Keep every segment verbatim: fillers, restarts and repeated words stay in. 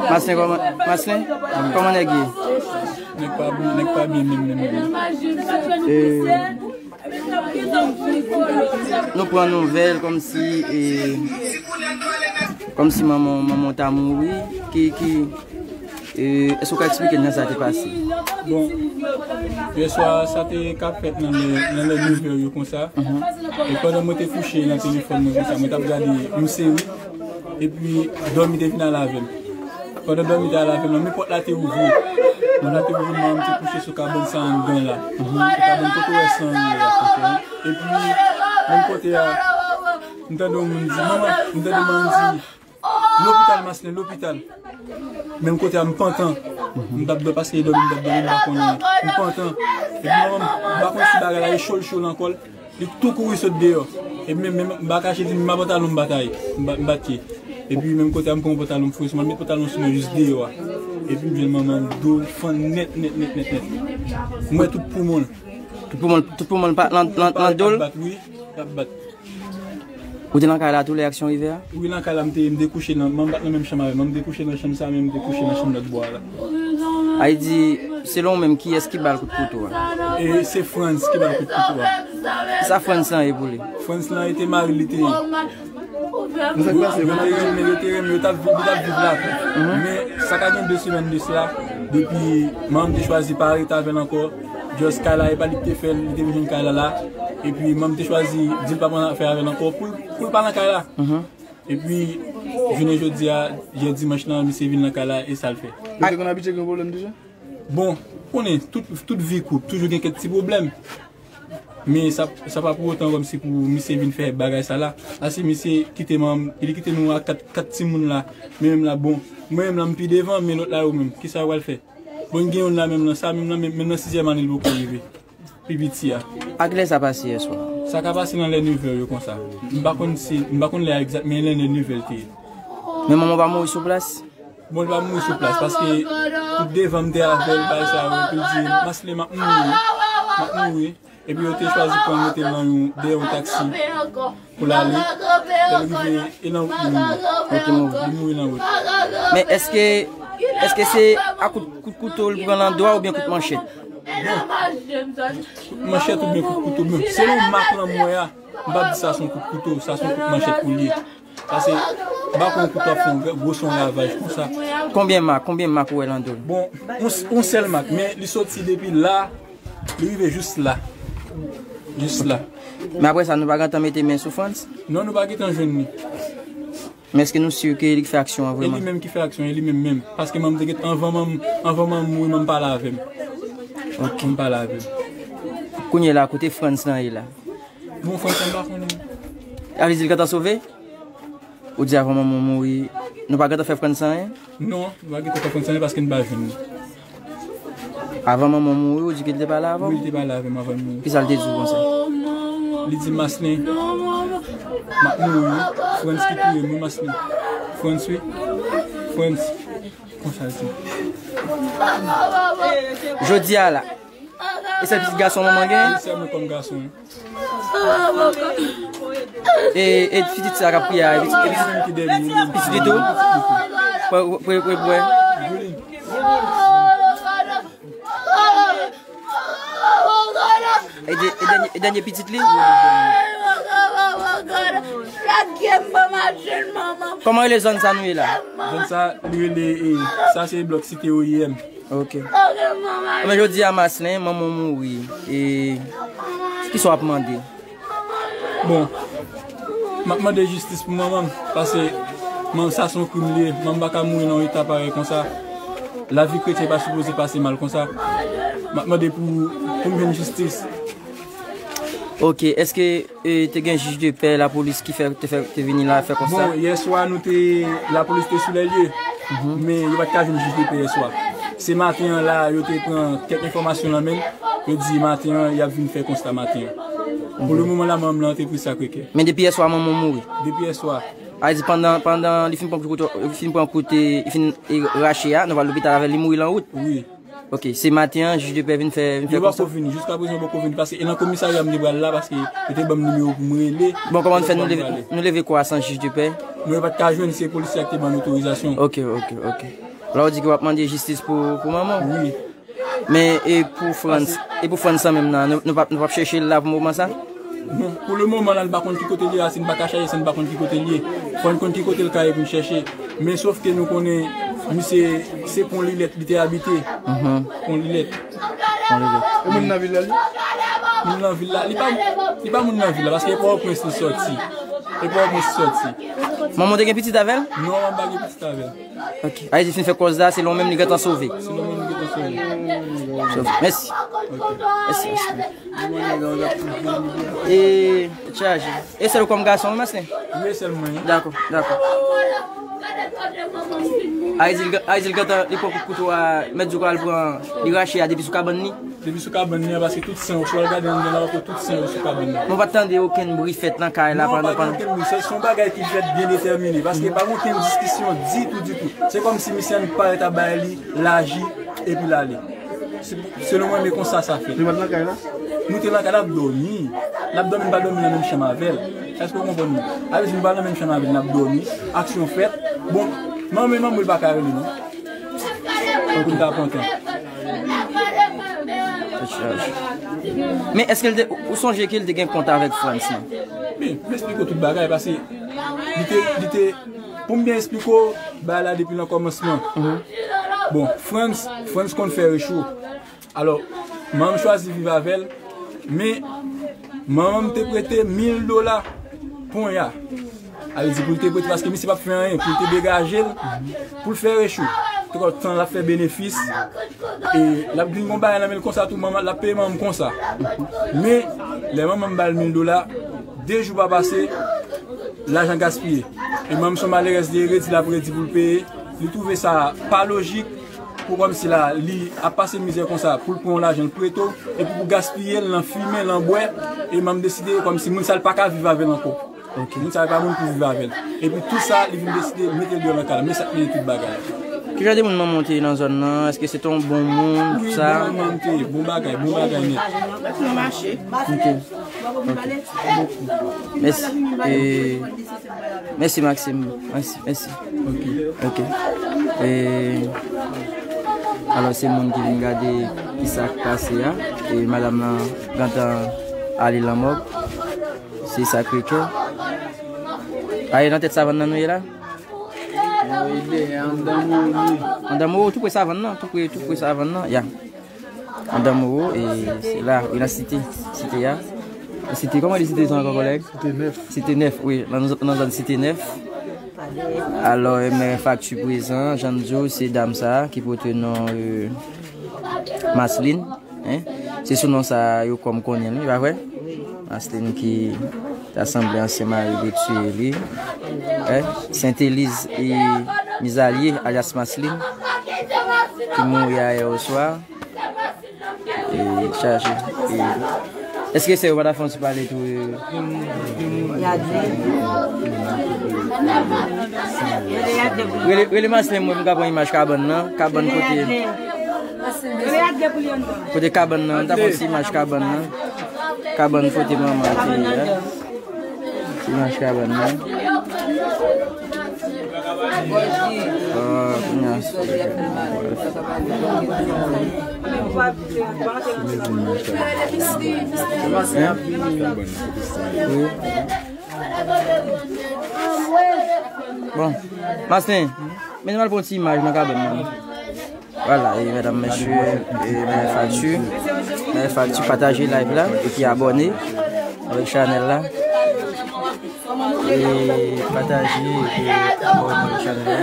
Maslin, kòman, Maslin, kòman nèg ye? Nèg pa byen, nèg pa byen menm, menm, menm. E, nou pran nouvèl kòmsi, e, kòmsi manman, manman w ta mouri. Ki, ki, e, èske w ka eksplike n jan sa te pase? Bon, yè swa, sa te ka fèt nan lè, nan lè nevè yo konsa. E pandan mwen te kouche nan telefòn mwen konsa, mwen t ap gade yon seri. Epi, dòmi te vin al avè m. Pandan dòmi te al avè m nan, men pòt la te ouvri. Pòt la te ouvri, manman m te kouche sou kabann sa anndan la. Sou kabann kote w wè san yo ye a. Epi, menm kote a, m tande yon moun di, "Manman," m tande manman m di, "Lopital, Maslin, lopital." Menm kote a, m pantan. M t ap dòmi, paske e dòmi m t ap dòmi, m pa konnen. M pantan. Epi manman m, m pa konn si bagay la e cho l cho l ankò. Li tou kouri sot deyò. Epi menm, menm, m pa kache di m, m pa pantalon m batay. M ba-, m bat pye. Epi menm kote a, m pran pantalon m foure sou mwen, m met pantalon sou mwen jis deyò a. Epi m jwenn manman m, do l fann nèt, nèt, nèt, nèt, nèt. M wè tout poumon l. Tout poumon, tout poumon l pa nan, nan, nan do l? L ap bat, wi. L ap bat. Ou te nan kay la tou lè aksyon rive a? Wi, nan kay la, m te, m te kouche nan, manman m pa t nan menm chanm avè m. Manman m te kouche nan chanm sa, men m te kouche nan chanm lòt bò a la. Ay di, selon ou menm, kiyès ki ba l kout kouto a? E se Frantz ki ba l kout kouto a. Kisa Frantz lan ye pou li? Frantz lan e te mari l, li te ye. Yo te renmen, yo te renmen, yo t ap viv, yo t ap viv la tou. Men sa ka gen de semèn de sila, depi manman m te chwazi pa rete avè l ankò. Just kay la, e pa li ki te fè l, li te vin jwenn kay la la. Epi manman m te chwazi di l pa pran afè avè l ankò pou l, pou l pa nan kay la. Epi, jounen jodi a, jè dimanch lan, misye vin nan kay la, e sa l fè. Yo te konn abitye gen pwoblèm deja? Bon, ou konnen, tout, tout vi koup, toujou gen kèk ti pwoblèm. Men sa, sa pa pou otan kòmsi pou misye vin fè bagay sa la. Paske misye kite manman m, li kite nou a kat, kat timoun la. Men menm la, bon, mwen menm la, m pi devan, men lòt la yo menm, kisa yo pral fè? Bon, gen youn la menm nan, sa menm nan, menm, menm nan sizyèm ane l poko rive. Pi piti a. A kilè sa pase yè swa? Sa ka pase nan lè nevè yo konsa. M pa konn si, m pa konn lè a egzak, men lè, lè nevè l te ye. Men manman w pa mouri sou plas? Bon, li pa mouri sou plas, paske tout devan m te avè l, bagay sa yo, epi l di, "Maslin, m ap mouri, m ap mouri." Epi yo te chwazi pran l mete l nan yon, dèyè yon taksi pou l ale. Lè l rive, e nan wout li mouri. Ok, mouri. Li mouri nan wout. Men èske, èske se a kout, kout kouto l pran nan do a oubyen kout manchèt? Bon, kout manchèt oubyen kout kouto. Men selon mak lan m wè a, m p ap di sa se yon kout kouto, sa se yon kout manchèt pou l ye. Paske, m pa konn kout ap fè yon gwo, gwo son ravaj konsa. Konbyen mak, konbyen mak ou wè nan do l? Bon, yon, yon sèl mak, men li soti depi la, li rive jis la. Jis la. Men apre sa, nou pa gentan mete men sou Frantz? Non, nou pa gentan jwenn li. Men èske nou si ke li k fè aksyon an vrèman? E li menm ki fè aksyon, e li menm menm. Paske manman m te gentan, anvan manman, anvan manman m mouri, manman m pale avè m. Ok. Manman m pale avè m. Kounye a la, kote Frantz lan ye la? Bon, Frantz lan m pa konnen. A vle di l gentan sove? Ou di avan manman w mouri, nou pa gentan fè Frantz anyen? Non, nou pa gentan fè Frantz anyen paske n pa jwenn li. Avan manman w mouri, ou di ke l te pale avè w? Wi, li te pale avè m avan l mouri. Kisa l te di w konsa? Li di, "Maslin, m ap mouri wi. Frantz ki touye m wi, Maslin. Frantz wi. Frantz." Konsa l di. Jodi a la, e sèl pitit gason manman gen? Wi, sèl mwen kòm gason. E, e pitit sa k ap kriye a, e pitit, e pitit, pitit li tou? Pwè, pwè, pwè, pwè. E dè-, e dènye, e dènye pitit li? Kòman rele zòn sa nou ye la? Zòn sa, li rele, e, sa se blòk Site O I M. Ok. Men jodi a Maslin, manman w mouri. E kisa w ap mande? Bon, m ap mande jistis pou manman m, paske manman sa se yon krim li ye. Manman m pa ka mouri nan yon eta parèy konsa. Lavi kretyen pa sipoze pase mal konsa. M ap mande pou, pou m jwenn jistis. Ok, èske, e, te gen jij de pè, lapolis ki fè, te fè, te vini la fè konsta? Bon, yè swa nou te, lapolis te sou lè lye. Men yo pa t ka jwenn jij de pè yè swa. Se maten an la, yo te pran kèk enfòmasyon nan men l. Yo di maten an, y ap vin fè konsta maten an. Pou le moman la, manman m nan antrepri Sakre-Kè. Men depi yè swa, manman w mouri? Depi yè swa. A di pandan, pandan li fin pran kout, li fin pran kout, e, li fin, e, rache a, nou pral lopital avè l, li mouri lan wout? Wi. Ok, se maten an, jij de pè vin fè, vin fè Yo pa konstat? Poko vini, jiska prezan yo poko vini, paske e nan komisarya m te pral la, paske yo te ban m nimewo pou m rele. Bon, kòman n fè nou leve, nou leve kò a san jij de pè? Mwen pa t ka jwenn, se polisye a ki te ban m otorizasyon. Ok, ok, ok. La ou di ke w ap mande jistis pou, pou manman w? Wi. Men e pou Frantz, e pou Frantz sa menm nan, nou, nou p ap, nou p ap chèche l la pou moman sa? Non, pou le moman la, n pa konn ki kote l ye, si n pa ka chache sa, n pa konn ki kote l ye. Fò n konn ki kote l ka ye pou n chèche. Men sof ke nou konnen, misye, se Pon Lilèt li te abite. Mhm. Pon Lilèt. Pon Lilèt. E moun nan vil la, li? Moun nan vil la, li pa, li pa moun nan vil la, paske e Pòtoprens li sòti. E Pòtoprens li sòti. Manman w te gen pitit avè l? Non, manman m pa gen pitit avè l. Ok. Ayiti fin fè kòz la, selon w menm li gentan sove. Selon mwen, li gentan sove. Sove. Mèsi. Ok. Mèsi, mèsi. E, chaje. E sèl ou kòm gason, wi, Maslin? Wi, sèl mwen. Dakò, dakò. Ayiti, li gen-, Ayiti, li gentan, li pran kout kouto a, mèt di w ka al pran, li rache a depi sou kabann li? Depi sou kabann li an, paske tout sen yo, si w al gade anndan la, w ap wè tout sen yo sou kabann nan. Mwen pa t tande okenn bri fèt nan kay la pandan, pandan. Non, pa gen okenn bri. Se, se yon bagay ki fèt byen detèmine, paske pa gen okenn diskisyon ditou, ditou. Se kòmsi misye annik parèt ap bay li, l aji, epi l ale. Se, selon mwen, men konsa sa fèt. Nou pa t nan kay la? Nou te nan kay la, n ap dòmi. N ap dòmi, n pa dòmi nan menm chanm avè l. Èske w konprann mwen? Sa vle di nou pa nan menm chanm avè l, n ap dòmi. Aksyon fèt. Bon, manman, manman, l pa ka rele, non. Pou l ta pran tan. Men èske l te, ou sonje ke l te gen kont avèk Frantz lan? Men, m esplike w tout bagay, paske li te, li te, pou m byen esplike w, bagay la depi nan kòmansman. Mhm. Bon, Frantz, Frantz konn fè recho. Alò, manman m chwazi viv avè l, men manman m te prete mil dola ponya. Sa vle di pou l te prete, paske misye p ap fè anyen, pou l te degaje l, pou l fè recho. Twòp tan l ap fè benefis, e l ap vin gon bagay nan men l konsa tou, manman, l ap peye manman m konsa. Men, lè manman m ba l mil dola, de jou pa pase, lajan gaspiye. E manman m se yon malerèz, li redi, l ap redi pou l peye. Li twouve sa pa lojik, pou kòmsi la, li ap pase mizè konsa, pou l pran yon lajan, l prete w, epi pou gaspiye l nan fimen, nan bwè, e manman m deside kòmsi moun sa l pa ka viv avè l ankò. Ok. Moun sa yo pa moun pou viv avè l. Epi tou sa, li vin deside mete l deyò nan kay la. Men sa k mennen tout bagay. Ki jan de moun manman w te ye nan zòn nan? Èske se te yon bon moun, tout sa? Wi, bon manman m te ye. Bon bagay, bon bagay nèt. Nan mache. Ok. Ok. Mèsi. E, mèsi, Maxime. Mèsi, mèsi. Ok. Ok. E, alò, se moun ki vin gade ki sa k pase a. E madanm nan gentan ale lanmò. Se Sacré-Cœur. Aye, nan tèt savann nan nou ye la? Mwen ye dèyè, anndan Moro. Anndan Moro, tou pre savann nan, tou pre, tou pre savann nan, ya. Anndan Moro, e se la, wi, nan site, site a. Site, kòman di site sa ankò, kòlèg? Site nèf. Site nèf, wi, nan, nan zòn site nèf. Alò, e, men fakti prezan, jan n di w, se dam sa a ki pote non, e, Maslin. Hein? Se sou non sa yo kòm konnen l, wi, pa vre? Maslin ki ta sanble ansyen mari li tiye li. Hein? Senteliz e Mizalye, alyas Maslin, ki mouri ayè oswa. E chaje. E, èske sè yo pa ta fè yon ti pale tou? E, Rele, rele Maslin, mwen, m ka pran imaj kabann nan. Kabann kote, kote kabann nan, m ta pran ti imaj kabann nan. Kabann kote manman te ye a. Ti imaj kabann nan. Ah, kounye a. Hein? Wi. Bon, Maslin, men nou al pran ti imaj nan kabann nan. Vwala, e medam, mesye, e men fakti, men fakti, pataje live la, epi abòne avèk chanèl la. E pataje, epi abòne avèk chanèl la.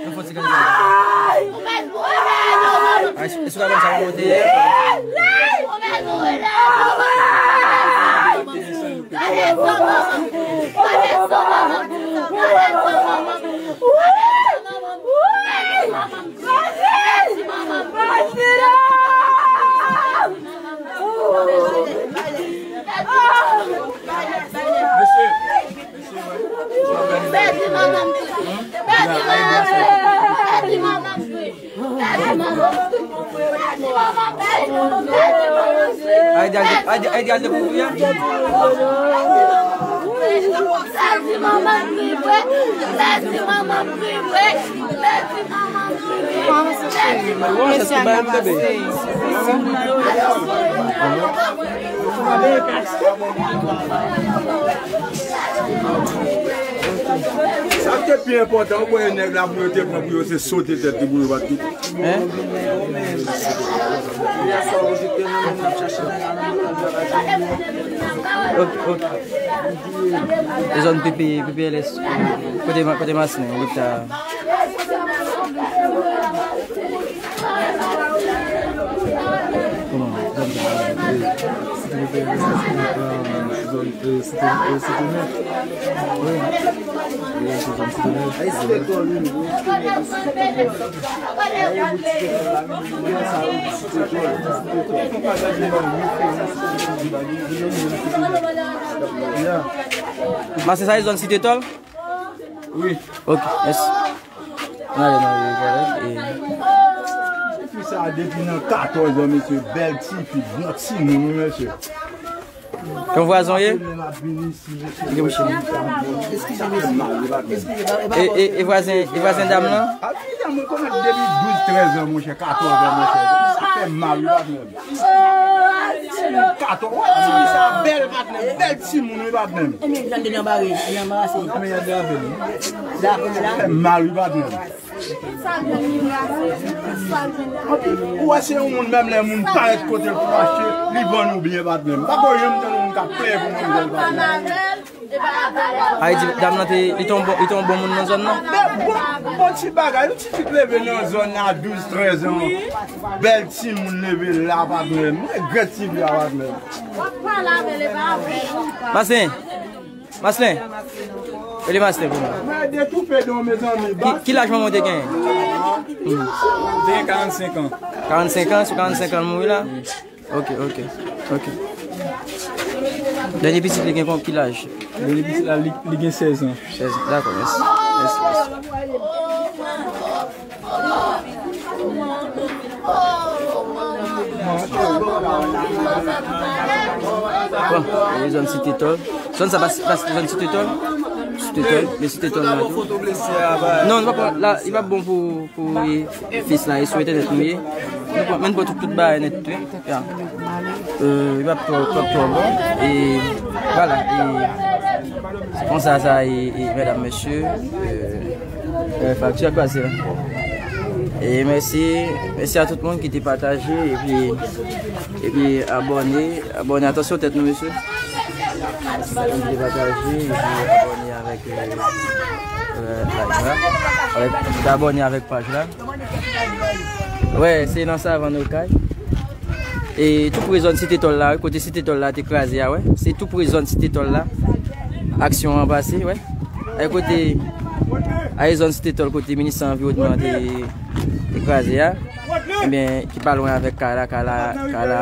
Yon fò ti kanpe. Ay, èske w ka ban m sa pou monte? Mesye. Ay, di al, ay, di al dekouvri a. Mesye a ka pase. Sa k te pi enpòtan, ou konnen nèg la pou yo te pran pou yo se sote tèt li pou yo pa t kite. Hein? Ok, ok. E zòn P P, P P L S, kote, kote Maslin, lopita. Kòman? Zòn P P L S, zòn, euh, Site, euh, Site Nèf. Wi. Wi, se zòn Site Nèf. Maslin, sa e zòn Site Tòl? Wi. Ok, mèsi. N ale nan revè. Fi sa depi nan katòz an, mesye, bèl tifi, bon timoun, wi, mesye. Yon vwazen w ye? Li gen mouche. E, e, e vwazen, e vwazen dam nan? A, fi sa, mwen konn depi douz, trèz an, monchè, katòz an, monchè. Sa fè mal, wi, patnè. Katòz, wè, ti sa bèl, patnè, bèl timoun, wi, patnè. Sa fè mal, wi, patnè. Ou wè se yon moun, menm lè moun parèt kote l pou achte, li vann ou byen, patnè. M pa ko janm tande moun k ap plenyen pou manzè l, patnè. Ay di, dam nan te, li te yon bon, li te yon bon moun nan zòn nan. Men bon, bon ti bagay, yon ti fi k leve nan zòn nan a douz, trèz an. Bèl timoun leve la, patnè. M regrèt ti fi a, patnè. Maslin. Maslin. Rele Maslin pou mwen. Mwen detoufe don, mezanmi. Ki, ki laj manman w te genyen? Te gen karannsenk an. Karannsenk an, sou karannsenk an l mouri la? Ok, ok, ok. Dènye pitit li gen kon ki laj? Dènye pitit la, li, li gen sèz an. Sèz an, dakò, mèsi. Mèsi, mèsi. Bon, e zòn Site Tòl. Zòn sa pa, pa zòn Site Tòl? Site Tòl, men Site Tòl la tou. Non, li pa, la, li pa bon pou, pou, e, fis la, e sou entènèt nou ye. Nou pran, men nou pran tout, tout bagay nèt tou. Ya. Euh, li pa twò, twò, twò bon. E, vwala, e, se konsa sa, e, e, medam, mesye, euh, euh, fakti a kwaze la. E mèsi, mèsi a tout moun ki te pataje, epi, epi abòne, abòne. Atansyon tèt nou, mesye. Ki te pataje, epi abòne avèk, euh, euh, live la. Avèk, ki te abòne avèk paj la. Wè, se nan Savann Okay. E tou pre zòn Site Tòl la, wi, kote Site Tòl la te kraze a, wè. Se tou pre zòn Site Tòl la. Aksyon an pase, wè. E kote, a e zòn Site Tòl kote minis anviwònman te, te kraze a. Ebyen, ki pa lwen avèk kay la, kay la, kay la,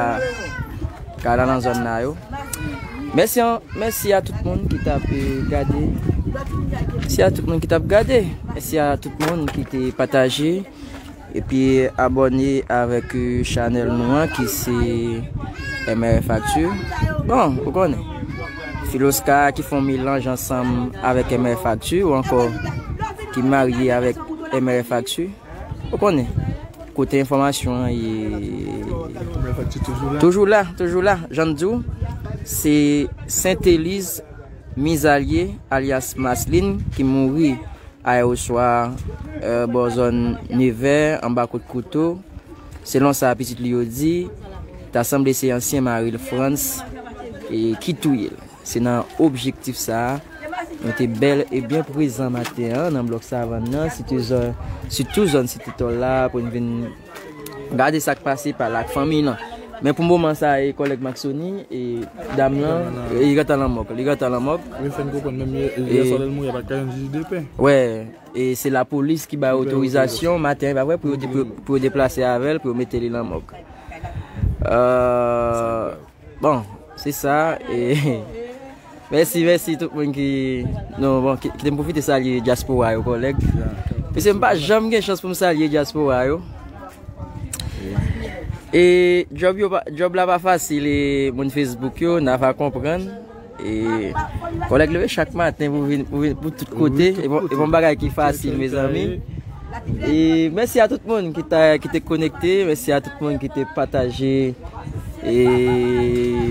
kay la nan zòn la yo. Mèsi an, mèsi a tout moun ki t ap, eh, gade. Mèsi a tout moun ki t ap gade. Mèsi a tout moun ki te pataje. Epi abòne avèk, euh, chanèl nou an ki se M R F Actu. Bon, ou konnen. Filosca ki fè yon melanj ansanm avèk M R F Actu ou ankò ki marye avèk M R F Actu. Ou konnen. Kote enfòmasyon an ye. M R F Actu toujou la. Toujou la, toujou la. Jan m di w, se Senteliz Mizalye, alyas Maslin, ki mouri ayè oswa, euh, bò zòn Nevè, anba kout kouto. Selon sa pitit li yo di, ta sanble se ansyen mari l Frantz, e, ki touye l. Se nan objektif sa a, nou te bèl e byen prezan maten an nan blòk Savann nan, sitou zòn, sitou zòn Site Tòl la, pou n vin gade sa k pase pa la ak fanmi lan. Men pou moman sa, e kòlèg Maxoni, e dam lan, e li gentan lanmòg, li gentan lanmòg. Wi, fè n konprann, menm yè, yè swa lè l mouri, pa t ka jwenn jij de pè. Wè, e se lapolis ki bay otorizasyon maten, pa vre, pou yo de-, pou, pou yo deplase avè l, pou yo mete li lanmòg. Euh, bon, se sa, e mèsi, mèsi tout moun ki, nou, bon, ki, ki te m pwofite salye dyaspora yo, kòlèg. Mesye, m pa janm gen chans pou m salye dyaspora yo. E djòb yo pa- djòb la pa fasil, e moun Facebook yo, n a va konprann. E kòlèg leve chak maten pou vin, pou vin pou tout kote. E bon, e bon bagay ki fasil, mezanmi. E mèsi a tout moun ki ta ki te konekte, mèsi a tout moun ki te pataje e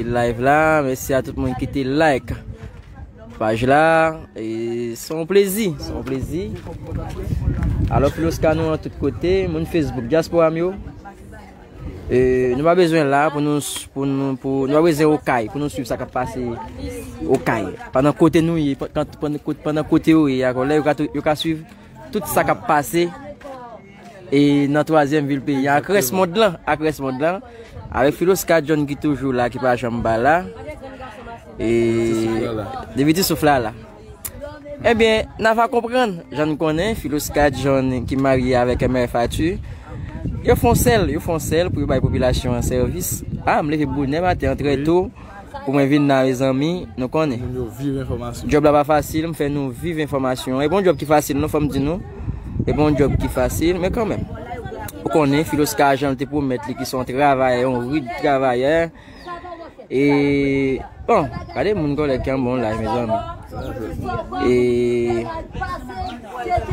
live la, mèsi a tout moun ki te like paj la. E se yon plezi, se yon plezi. Alò, Filosca nou an tout kote, moun Facebook, dyaspora m yo. E nou pa bezwen la pou nou, pou nou, pou, nou pa bezwen Okay pou nou swiv sa k ap pase Okay. Pandan kote nou ye, pandan, pandan kote yo ye, akò, lè yo ka, yo ka swiv tout sa k ap pase e nan twazyèm vil peyi a, ak rès mond lan, ak rès mond lan. Avèk Filosca John ki toujou la, ki pa janm pa la. E depi ti souf la la. Ebyen, n a va konprann, jan n konnen, Filosca John ki marye avèk M R F Arthur, yo fè yon sèl, yo fè yon sèl pou yo bay popilasyon an sèvis. A, m leve bonè maten an trè to pou mwen vin la, mezanmi, nou konnen. Moun yo viv enfòmasyon. Djòb la pa fasil, m fè nou viv enfòmasyon. E bon djòb ki fasil, non, fò m di nou. E bon djòb ki fasil, men kanmenm. Ou konnen, Filosca jan l te pwomèt li ki se yon travayè, yon rid travayè. E, bon, gade moun kòlèg ki anba yon live, mezanmi. E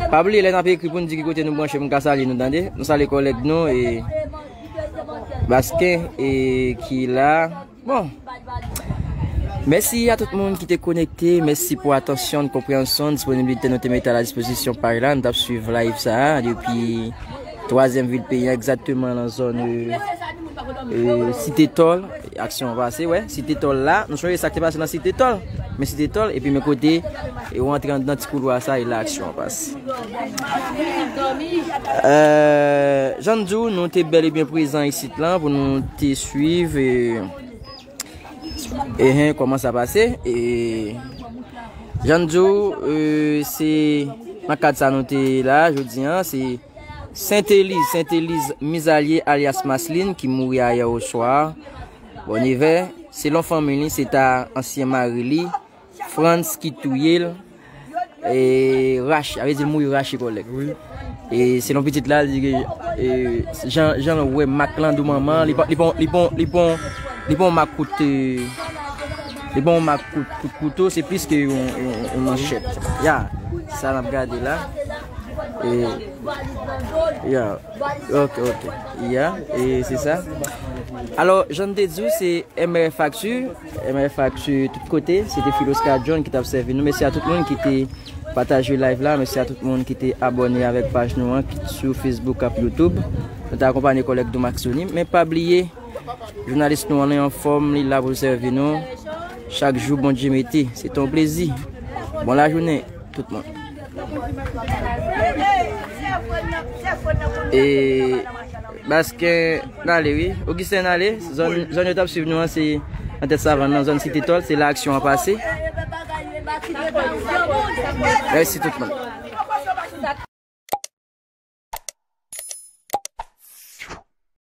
pa bliye, lè n ap ekri pou n di ki kote nou branche, m ka salye nou, tande. Nou salye kòlèg nou, e Basken, e ki la. Bon. Mèsi a tout moun ki te konekte. Mèsi pou atansyon, konpreyansyon, disponibilite nou te mete a la dispozisyon paj la. Nou t ap swiv live sa a depi twazyèm vil peyi an, egzakteman nan zòn, e, e, Site Tòl. Aksyon an pase, wè. Site Tòl la. Nou sonje sa k te pase nan Site Tòl. Men Site Tòl, epi men kote, e, ou antre anndan ti koulwa sa, e la aksyon an pase. E, jan n di w, nou te bèl e byen prezan isit lan pou nou te swiv, e, e, hen, kòman sa pase. E, jan n di w, e, se nan kad sa nou te la, jodi an, se Senteliz, Senteliz Mizalye alyas Maslin ki mouri ayè oswa. Bon, neve, selon fanmi li, se ta ansyen mari li, Frantz ki touye l, e, rache, sa vle di l mouri rache kòlèg. Wi. E selon pitit la, li di ke, e, jan, jan l wè mak lan dou manman, li pa, li pa, li pa, li pa, li pa yon mak kout, e, li pa yon mak kout, kout kouto, se plis ke yon, yon, yon manchèt. Ya, sa n ap gade la. E, ya, ok, ok. Ya, e se sa. Alò, jan n te di w, se M R F Actu, M R F Actu tout kote, se te Filosca John ki t ap sèvi nou. Mèsi a tout moun ki te pataje live la, mèsi a tout moun ki te abòne avèk paj nou an, sou Facebook ak YouTube. Nou te akonpanye kòlèg nou Maxoni, men pa bliye, jounalis nou an, li anfòm, li la pou l sèvi nou. Chak jou Bondye mete, se te yon plezi. Bon lajounen, tout moun. E Basken n ale, wi. Ogisten n ale. Zòn, zòn yo t ap swiv nou an, se nan tèt savann nan, zòn Site Tòl, se la aksyon an pase. Mèsi tout moun.